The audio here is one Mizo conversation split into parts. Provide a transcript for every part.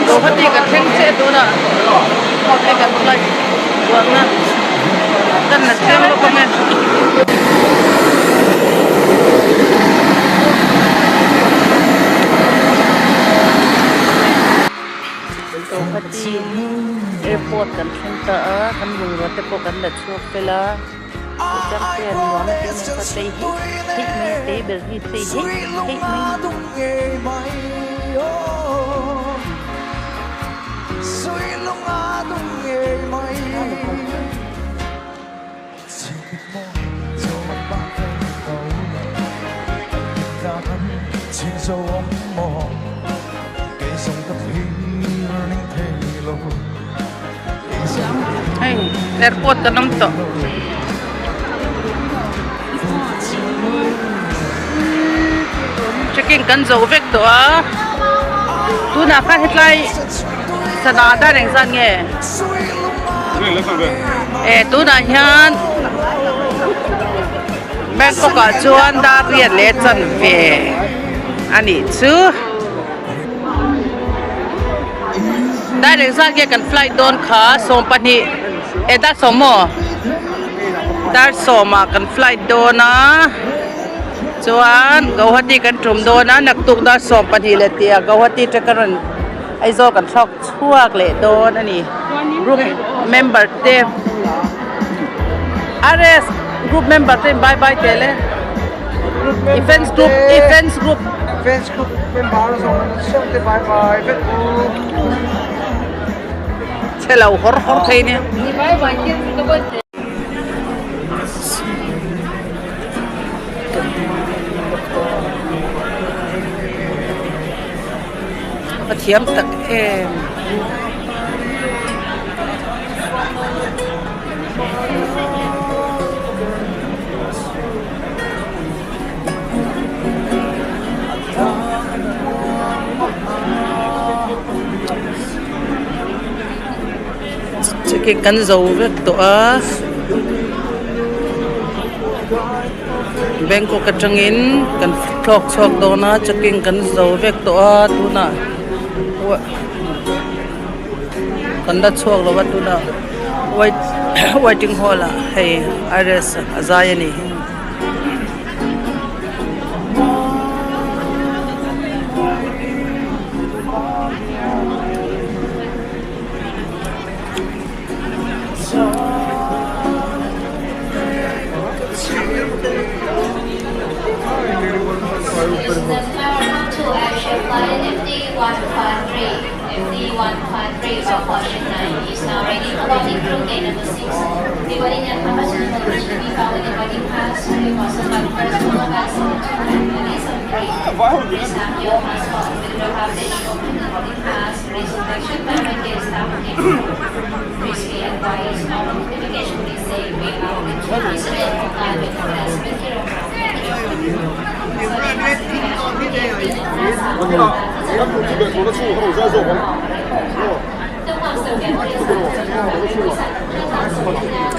Guwahati kan thleng chiah tunah hei kan flight chuanna kan la thleng lawk ang e. Guwahati airport kan thleng ta a kan bungrua te pawh kan la chhuak fel a. Hei airport kan awm tawh. Checking kan zo vek tawh a tunah khan hetlai sana dar engzat nge e tunah hian Bangkok ah chuan dar riat leh chanve a nih chu. Dar engzat nge kan flight dawn kha 12 eh dar sawm maw dar sawmah kan flight dawn a chuan Guwahati kan tum dawn a naktuk dar 12 leh tih ah Guwahati te ka rawn Aizawl kan thlawk chhuak leh dawn a ni group member te RS group member te in bye bye tel e events group events group Events group member zawng zawng te bye bye vek u. Chhe lo hawr hawr thei nia. A thiam tak em. Checking kan zo vek tawh a Bangkok atangin kan thlawk chhuak dawn a checking kan zo vek tawh a tunah kan la chhuak lo a tunah waiting hall ah hei iris a zai a nih hi.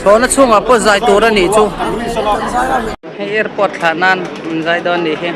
Thlawhna chhungah pawh zai tur a nih chu. Hei airport thlah nan an zai dawn nih hi.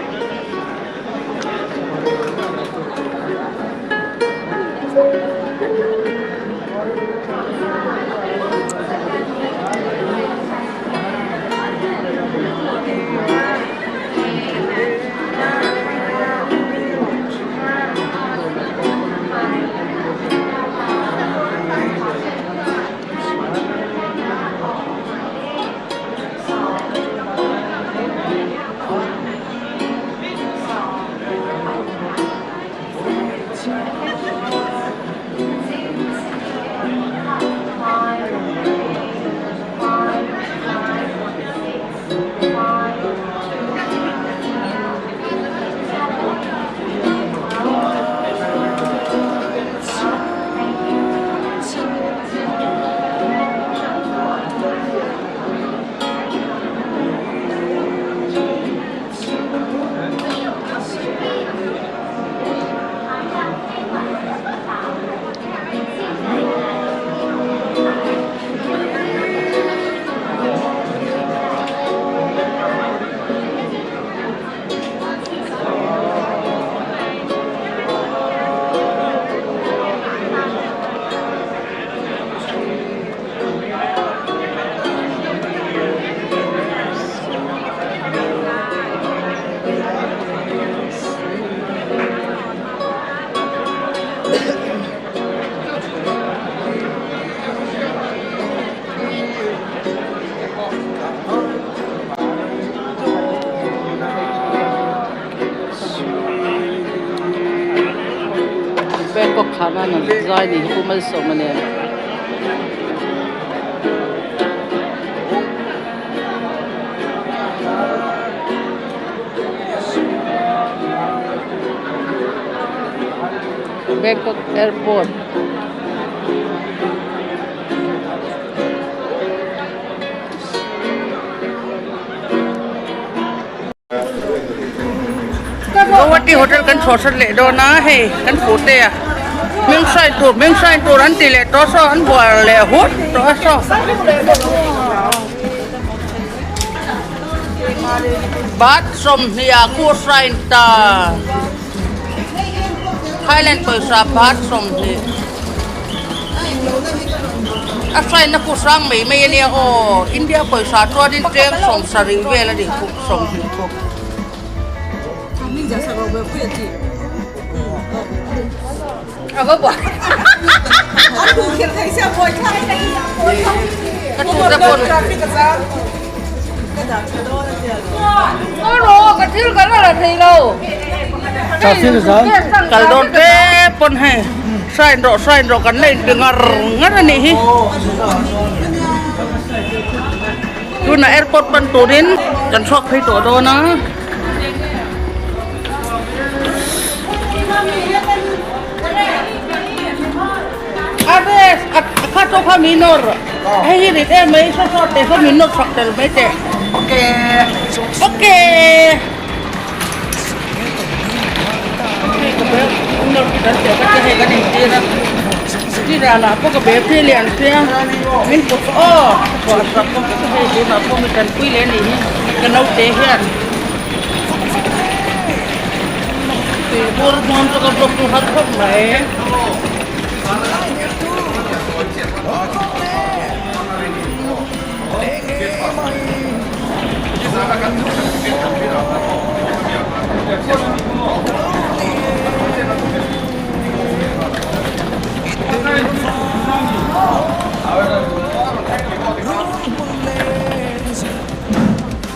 Bangkok thlan a zai ni hi Pu Malsawma nen. Bangkok airport. Guwahati hotel kan chhuahsan leh dawn a hei kan pute a hming hrai tur hming hrai tur an ti leh tawh saw an bual leh hut tawh a saw bat sawmhnih ah khu hrain ta Thailand pawisa bat 20. A hraina khu hrang mai mai a nia aw India pawisa chuanin cheng 70 vel a nih khu 20 khu. A va buai Ka thu te pawn Kal dawn te pawn hei sign rawh sign rawh kan la inti ngar ngar a nih hi tunah airport pan turin kan chhuak phei tawh dawn a. A kha chu kha min nawr hei hi rit em mai saw saw teh kha min nawr chhuak tel mai teh okay min put aw hei tunah pawh mi tanpui leh a nih hi ka naute hian. Tui bur hmawm chu ka block chu har khawp mai.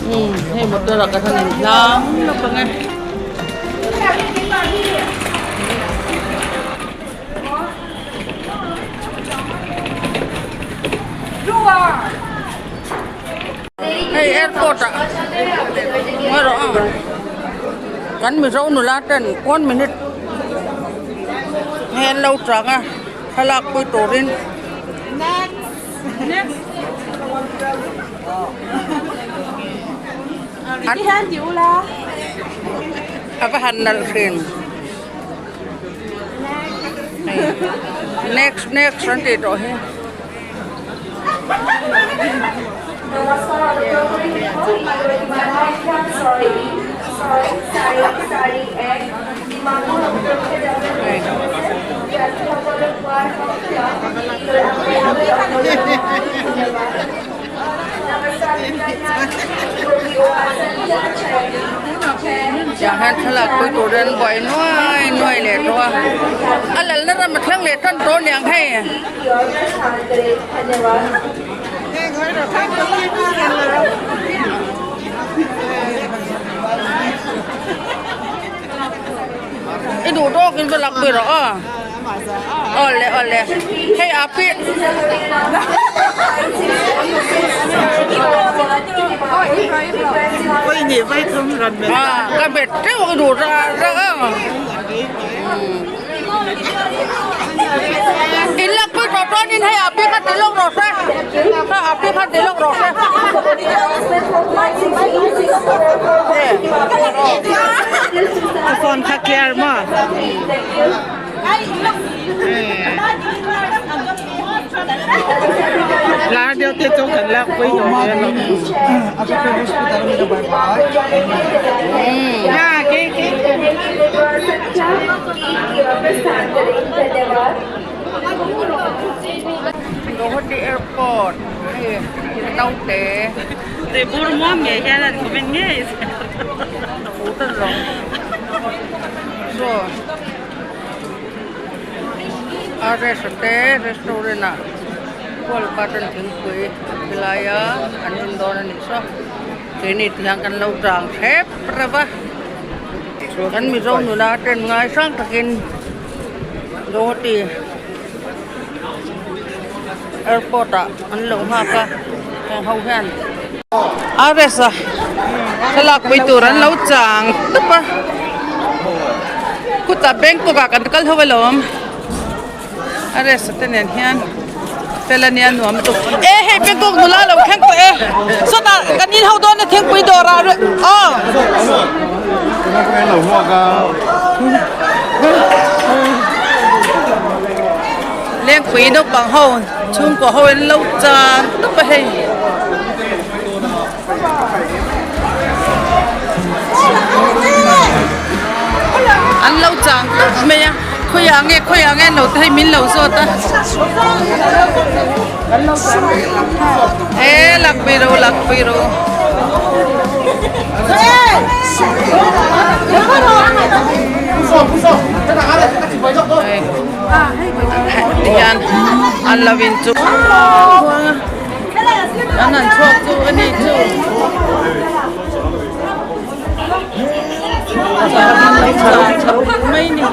Umm hei motor ah ka han in hlang lawk ang e. Hei airport ah ngawi rawh a kan mizo nula ten one minute hei an lo chang a thlalak pui turin. A va han nalh thin. Next next an tih tawh hi. Tiang hian thlalak pui tur hian buai nuai nuai leh tawh a a lalna ram a thleng leh tan tawh aniang hei. I duh tawkin va lak pui rawh aw. Awle awle hei a pi Ka bet teuh i duh ra ra a. In lak pui tawh chuanin hei a pi kha ti lawk rawh se. Kha a pi kha ti lawk rawh se. A phone kha clear maw? Lar deuh te chu kan lak pui tawh zel lo. Guwahati airport hei naute. Saw a restaurant restaurant ah kual button thingpui helai a an en dawn a nih saw keini ti hian kan lo tang hrep reuh a kan mizo nula ten ngai hrang takin. Guwahati airport ah an lo nghak a heng ho hian RS a thlalak pui tur an lo chang tawp a khutah Bangkok ah kan kal ho alawm RS a te nen hian fel ania nuam lutuk e hei Bangkok nula lo thleng tawh e sawtah kan in ho dawn a thingpui dawr ah aw. Lengpui naupang ho chhungkaw ho in lo chang tawp a hei. An lo chang tawp mai a khawiah nge khawiah nge an lo te hei min lo zawt a e lakpui ro lakpui ro. Tihian an lo in chu an han chhuak chu a ni chu mai ni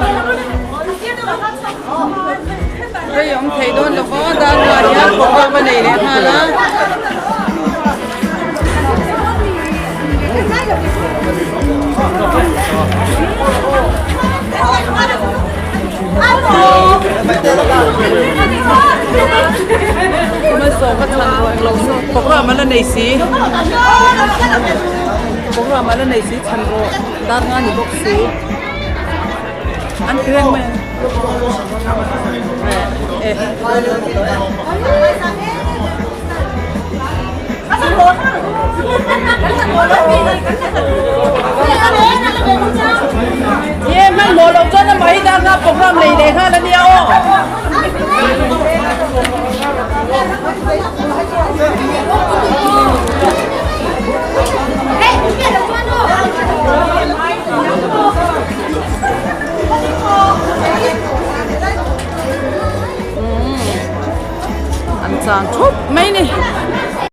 rei awm thei dawn lo va dar bulah hian program a nei leh nghal a. Program ala nei si program ala nei si chhan rawh dar nga ni bawk si an ti reng mai e. Ye hmanhmawh loh chuan amah hi dar nga program nei leh nghal a nia.